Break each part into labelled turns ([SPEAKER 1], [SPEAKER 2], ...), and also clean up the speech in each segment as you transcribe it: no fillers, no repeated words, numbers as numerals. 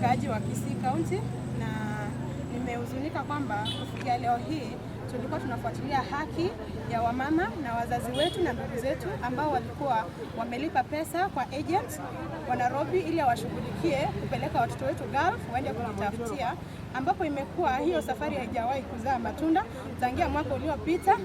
[SPEAKER 1] Mkaaji wa Kisii County na nimehuzunika kwamba kufikia leo hii tulikuwa tunafuatilia haki ya wamama na wazazi wetu na ndugu zetu ambao walikuwa wamelipa pesa kwa agent wa Nairobi ili awashughulikie kupeleka watoto wetu Gulf waende kujitafutia, ambapo imekuwa hiyo safari haijawahi kuzaa matunda tangia mwaka uliopita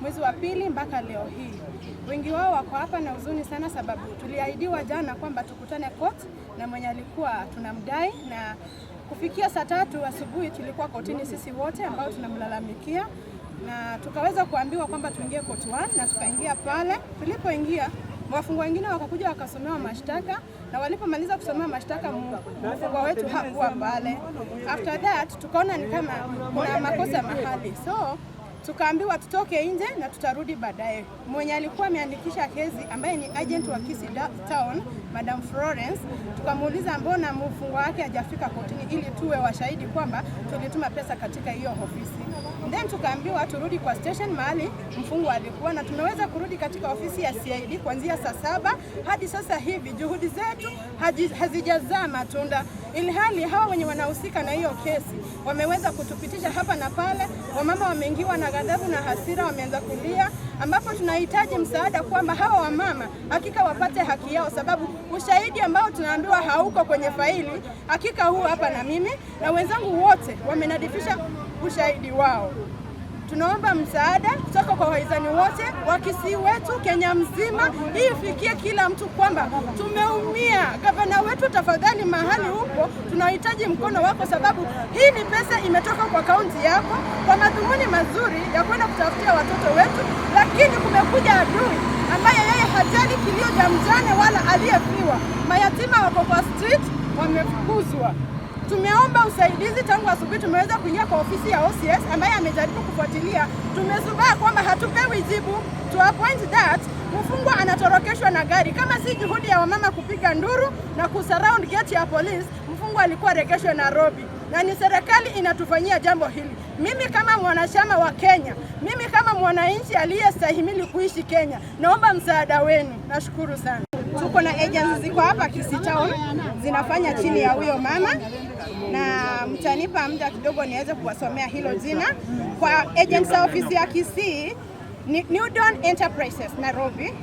[SPEAKER 1] mwezi wa pili mpaka leo hii. Wengi wao wako hapa na huzuni sana, sababu tuliahidiwa jana kwamba tukutane court na mwenye alikuwa tunamdai, na kufikia saa 3 asubuhi tulikuwa kotini sisi wote ambao tunamlalamikia, na tukaweza kuambiwa kwamba tuingie court 1 na tukaingia pale. Tulipoingia, wafungwa wengine wakakuja wakasomewa mashtaka, na walipomaliza kusomewa mashtaka, mfungwa wetu hakuwa pale. After that tukaona ni kama kuna makosa mahali, so tukaambiwa tutoke nje na tutarudi baadaye. Mwenye alikuwa ameandikisha kesi ambaye ni agent wa Kisii Town, Madam Florence, tukamuuliza mbona mfungwa wake hajafika kotini ili tuwe washahidi kwamba tulituma pesa katika hiyo ofisi. Then tukaambiwa turudi kwa station mahali mfungwa alikuwa, na tumeweza kurudi katika ofisi ya CID kuanzia saa 7 hadi sasa hivi. Juhudi zetu hazijazaa matunda, ilhali hawa wenye wanahusika na hiyo kesi wameweza kutupitisha hapa na pale. Wamama wameingiwa na ghadhabu na hasira, wameanza kulia, ambapo tunahitaji msaada kwamba hawa wamama hakika wapate haki yao, sababu ushahidi ambao tunaambiwa hauko kwenye faili, hakika huu hapa, na mimi na wenzangu wote wamenadifisha ushahidi wao. Tunaomba msaada kutoka kwa wahisani wote wa Kisii wetu, Kenya mzima, hii ifikie kila mtu kwamba tumeumia. Gavana wetu, tafadhali, mahali upo, tunahitaji mkono wako, sababu hii ni pesa imetoka kwa kaunti yako kwa madhumuni mazuri ya kwenda kutafutia watoto wetu, lakini kumekuja adui ambaye yeye hajali kilio cha mjane wala aliyefiwa. Mayatima wako kwa street, wamefukuzwa. Tumeomba usaidizi tangu asubuhi, tumeweza kuingia kwa ofisi ya OCS ambaye amejaribu kufuatilia. Tumezubaa kwamba hatupewi jibu to a point that mfungwa anatorokeshwa na gari. Kama si juhudi ya wamama kupiga nduru na kusurround gate ya police, mfungwa alikuwa aregeshwe Nairobi, na ni serikali inatufanyia jambo hili. Mimi kama mwanachama wa Kenya, mimi kama mwananchi aliyestahimili kuishi Kenya, naomba msaada wenu. Nashukuru sana. Tuko na agents ziko hapa Kisii Town zinafanya chini ya huyo mama, na mtanipa muda kidogo niweze kuwasomea hilo jina. Kwa agents za ofisi ya Kisii ni New Dawn Enterprises Nairobi,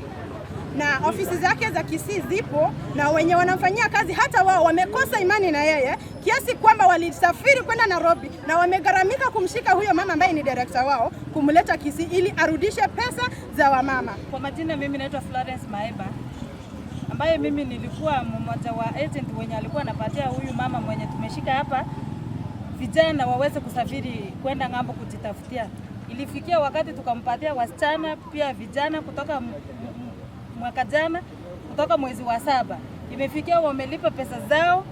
[SPEAKER 1] na ofisi zake za Kisii zipo, na wenye wanamfanyia kazi hata wao wamekosa imani na yeye kiasi kwamba walisafiri kwenda Nairobi na wamegharamika kumshika huyo mama ambaye ni director wao kumleta Kisii ili arudishe pesa za wamama.
[SPEAKER 2] Kwa majina mimi naitwa Florence Maeba, ambaye mimi nilikuwa mmoja wa agent wenye alikuwa anapatia huyu mama mwenye tumeshika hapa vijana waweze kusafiri kwenda ng'ambo kujitafutia. Ilifikia wakati tukampatia wasichana pia vijana kutoka mwaka jana, kutoka mwezi wa 7, imefikia wamelipa pesa zao.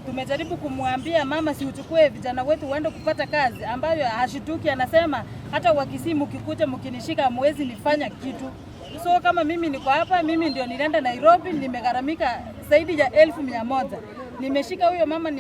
[SPEAKER 2] Tumejaribu kumwambia mama, si uchukue vijana wetu uende kupata kazi, ambayo hashituki, anasema hata Wakisii mkikuja mkinishika hamwezi nifanya kitu. So kama mimi niko hapa, mimi ndio nilienda Nairobi, nimegharamika zaidi ya 100,000. Nimeshika huyo mama,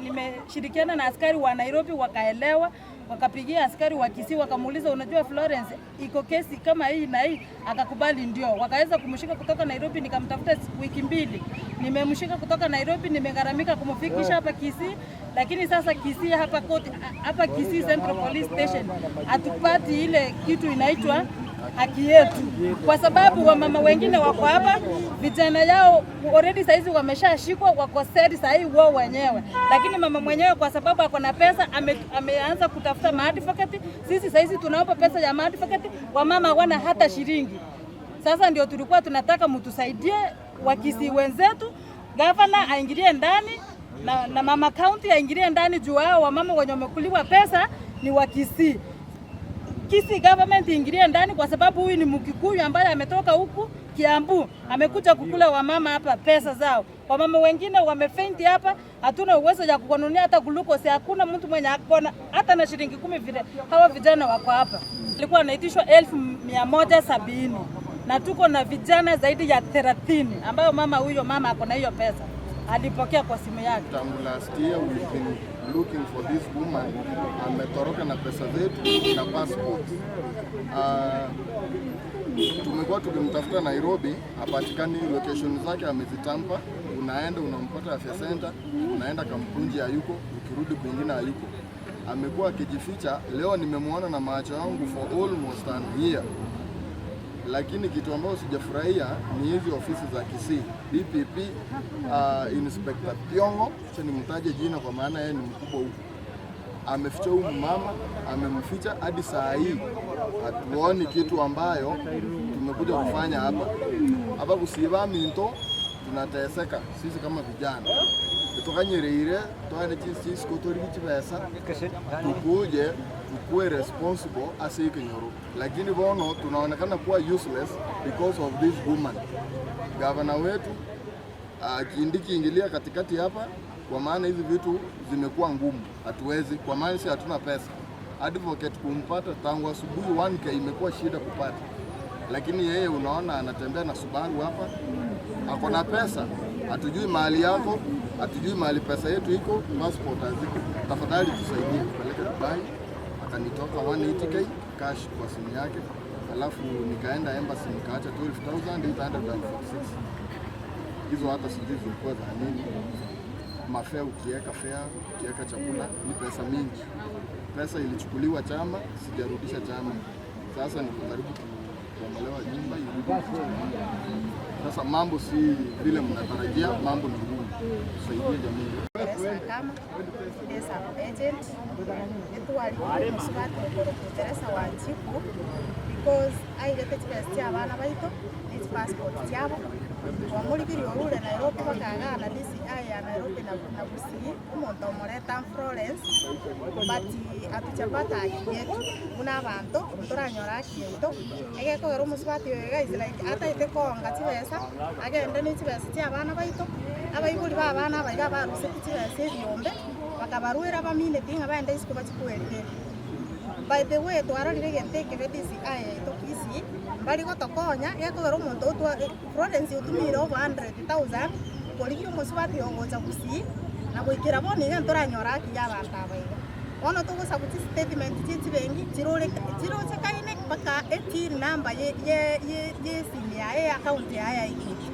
[SPEAKER 2] nimeshirikiana na askari wa Nairobi, wakaelewa, wakapigia askari wa Kisii, wakamuuliza, "Unajua Florence iko kesi kama hii na hii?" Akakubali ndio. Wakaweza kumshika kutoka Nairobi, nikamtafuta wiki 2. Nimemshika kutoka Nairobi, nimegharamika kumfikisha hapa Kisii, lakini sasa Kisii hapa court, hapa Kisii Central Police Station hatupati ile kitu inaitwa haki yetu, kwa sababu wamama wengine wako hapa, vijana yao already saizi wameshashikwa, wako seri sahii wao wenyewe, lakini mama mwenyewe kwa sababu ako na pesa ameanza kutafuta maadvocate. Sisi saizi tunaomba pesa ya maadvocate, wamama hawana hata shilingi. Sasa ndio tulikuwa tunataka mtusaidie Wakisii wenzetu, gavana aingilie ndani na mama county aingilie ndani juu hao wamama wenye wamekuliwa pesa ni Wakisii. Kisii government ingilie ndani kwa sababu huyu ni Mkikuyu ambaye ametoka huku Kiambu, amekuja kukula wamama hapa pesa zao. Wamama wengine wamefaint hapa, hatuna uwezo ya kununulia hata glucose. Hakuna mtu mwenye akona hata na shilingi 10 vile hawa vijana wako hapa. Ilikuwa anaitishwa 170,000 na tuko na vijana zaidi ya 30 ambayo mama huyo mama ako na hiyo pesa alipokea kwa simu yake.
[SPEAKER 3] Tangu last year we've been looking for this woman. Ametoroka na pesa zetu na passport. Tumekuwa tukimtafuta Nairobi, hapatikani, location zake amezitamper. Kuna Unaenda unampata Afya Center, unaenda Kamkunji hayuko, ukirudi kwingine hayuko. Amekuwa akijificha. Leo nimemwona na macho yangu for almost an year, lakini kitu ambayo sijafurahia ni hizi ofisi za Kisii DPP, Inspector Tiongo, acha nimtaje jina kwa maana yeye ni mkubwa huko, ameficha huyu mama, amemficha hadi saa hii hatuoni kitu ambayo tumekuja kufanya hapa hapa kusiba minto. Tunateseka sisi kama vijana tukanyireire twane chisiko tori chibesa tukuje tukue responsible ase ikinyoro, lakini bono tunaonekana kuwa useless because of this woman. Gavana wetu Kindiki, ingilia katikati hapa, kwa maana hizi vitu zimekuwa ngumu, hatuwezi, kwa maana sisi hatuna pesa. Advocate kumpata tangu asubuhi 1K imekuwa shida kupata, lakini yeye unaona anatembea na Subaru hapa, ako na pesa, hatujui mahali yako, hatujui mahali pesa yetu iko, passport haziko. Tafadhali tusaidie kupeleka Dubai. Akanitoka 180K cash kwa simu yake, alafu nikaenda embassy nikaacha 12,846. Hizo hata sijui zilikuwa za nini. Mafare, ukiweka fare, ukiweka chakula ni pesa mingi. Pesa ilichukuliwa chama, sijarudisha chama. Sasa niko karibu kubomolewa nyumba irudi chama. Sasa mambo si vile mnatarajia, mambo ni ngumu. Tusaidie jamii.
[SPEAKER 4] Teresa Kama is an agent nitwari musubati Teresa Wanjiku because aigete chibesa chia abana baito ni passport chiabo twamurigirie orure Nairobi bakagana DCI ya Nairobi na Kisii omonto omoreta Florence, but atuchapata haki yetu buna abanto toranyora haki yaito egekogera omusubati oyo guys like ataete koonga chibesa agende ne chibesa chia abana baito abaibori ba abana abaiga baruseti chibesa ebiombe bakabarwera bamineti ng'a baende isiko bachikwerire. By the way, twarorire gento ekebe DCI yaito Kisii mbari gotokonya gekogera omonto otwa Florence otumire over 100,000 korigia omosubati ogocha Gusii na goikera bono iga ntoranyora haki ya abanto aba iga. Bono togosabu statement chia chibenki chirochekaine mpaka e till number ye esimu yaye ya account yaye ya Equity.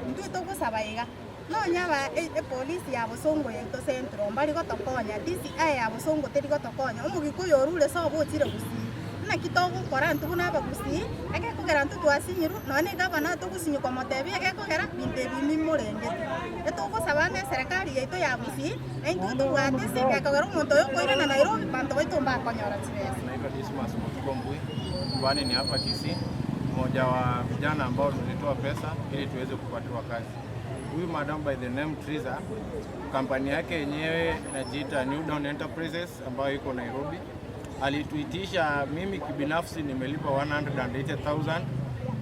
[SPEAKER 4] Intwe togosaba iga nonya ba epolisi ya Bosongo yaito Central mbari gotokonya, DCI ya Bosongo teri gotokonya. Omogikuyu orure sobo ochire Gusii naki togokora intwe buna abagusii egekogera intwe twasinyiru nonye gavana togosinyi komotebia egekogera binto ebi mimorengete etogosaba na eserikali yaito ya Gusii na intwe tobwate ase egekogera omonto oyo okoirana Nairobi banto baito mbakonyora chibesa.
[SPEAKER 5] Naitwa Dismas Mutuko Mbui, nyumbani ni hapa Kisii, mmoja wa vijana ambao tulitoa pesa ili tuweze kupatiwa kazi. Huyu madam by the name Triza, kampani yake yenyewe inajiita New Dawn Enterprises ambayo iko Nairobi. Alituitisha, mimi kibinafsi nimelipa 180,000,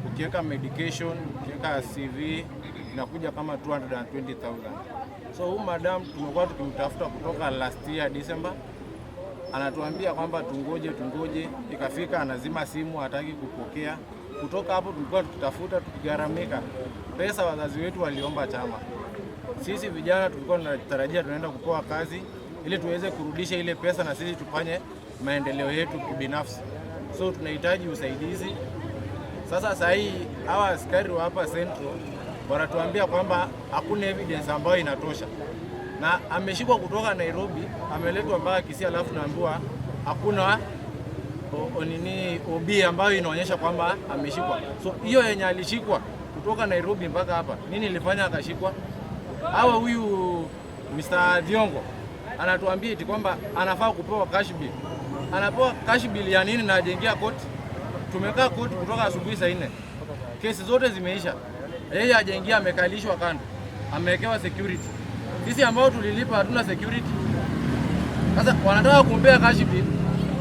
[SPEAKER 5] ukiweka medication, ukiweka CV inakuja kama 220,000. So huyu madam tumekuwa tukimtafuta kutoka last year December, anatuambia kwamba tungoje tungoje, ikafika anazima simu, hataki kupokea. Kutoka hapo tulikuwa tukitafuta tukigharamika pesa, wazazi wetu waliomba chama. Sisi vijana tulikuwa tunatarajia tunaenda kupewa kazi ili tuweze kurudisha ile pesa na sisi tufanye maendeleo yetu kibinafsi. So tunahitaji usaidizi. Sasa saa hii hawa askari wa hapa Central wanatuambia kwamba hakuna evidence ambayo inatosha, na ameshikwa kutoka Nairobi, ameletwa mpaka Kisii, alafu naambiwa hakuna nini OB ambayo inaonyesha kwamba ameshikwa. So hiyo yenye alishikwa kutoka Nairobi mpaka hapa, nini ilifanya akashikwa? Hawa huyu Mr. Thiongo anatuambia eti kwamba anafaa kupewa cash bail. Anapewa cash bail ya nini na hajaingia court? Tumekaa court kutoka asubuhi saa 4, kesi zote zimeisha, yeye hajaingia, amekalishwa kando, amewekewa security. Sisi ambao tulilipa hatuna security. Sasa wanataka kumpea cash bail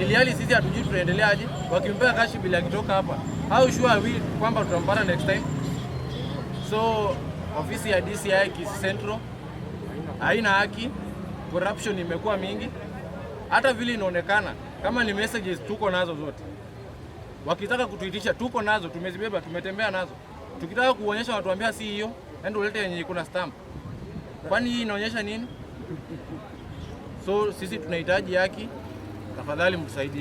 [SPEAKER 5] ili hali sisi hatujui tunaendeleaje. Wakimpea cash bail akitoka hapa, how sure are we kwamba tutampata next time? So ofisi ya DCI Kisii Central haina haki, corruption imekuwa mingi, hata vile inaonekana kama ni messages tuko nazo zote. Wakitaka kutuitisha tuko nazo, tumezibeba, tumetembea nazo. Tukitaka kuonyesha watuambia si hiyo, enda ulete yenye iko na stamp. Kwani hii inaonyesha nini? So sisi tunahitaji haki, tafadhali mtusaidie.